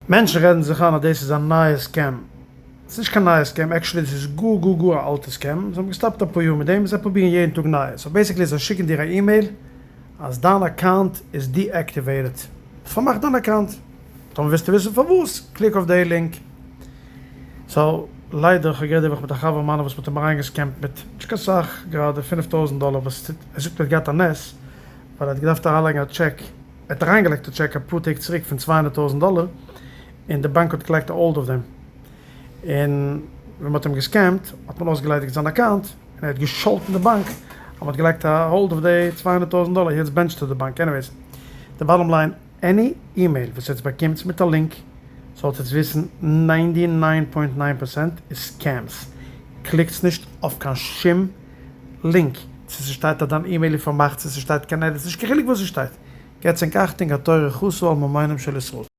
מענטשן רעדן זיך איין אז דאס איז א נייע scam. ס'איז נישט קיין נייע scam, actually דאס איז גאר גאר גאר א אלטע scam, זיי האבן געסטאפט אפאר יאר מיט דעם, זיי פרובירן יעדן טאג נייע. so basically זיי שיקן דיר א אימעיל אז דיין account איז deactivated, פארמאך דיין account. טאמער ווילסטו וויסן פארוואס, click אויף די link. so ליידער כ'האב גערעדט די וואך מיט א חבר מיינער וואס מ'האט אים אריינגעסקעמט מיט נישט קיין סאך, גראדע 5000 דאלער, וואס ער זאגט ער האט געהאט א נס ווייל ער האט געדארפט אריינלייגן א טשעק, ער האט אריינגעלייגט א טשעק אפאר טעג צוריק פון 200,000 דאלער, און די באנק האט געלייגט א hold אויף דעם, און ווען מ'האט אים געסקעמט האט מען אויסגעליידיגט זיין account, און ער האט געשאלטן די באנק אז מ'האט געלייגט א hold אויף די 200,000 דאלער, יעצט בענטשט ער די באנק. anyways, די bottom line, any email וואס עטס באקומטס מיט א link, זאלט עטס וויסן 99.9% איז scams, קליקטס נישט אויף קיין שום link, צו ס'שטייט אז דיין אימעיל איז פארמאכט, צו ס'שטייט קיין עדות, נישט קיין חילוק וואס ס'שטייט, געטס ענק אכטונג, התורה חסה על ממונם של ישראל.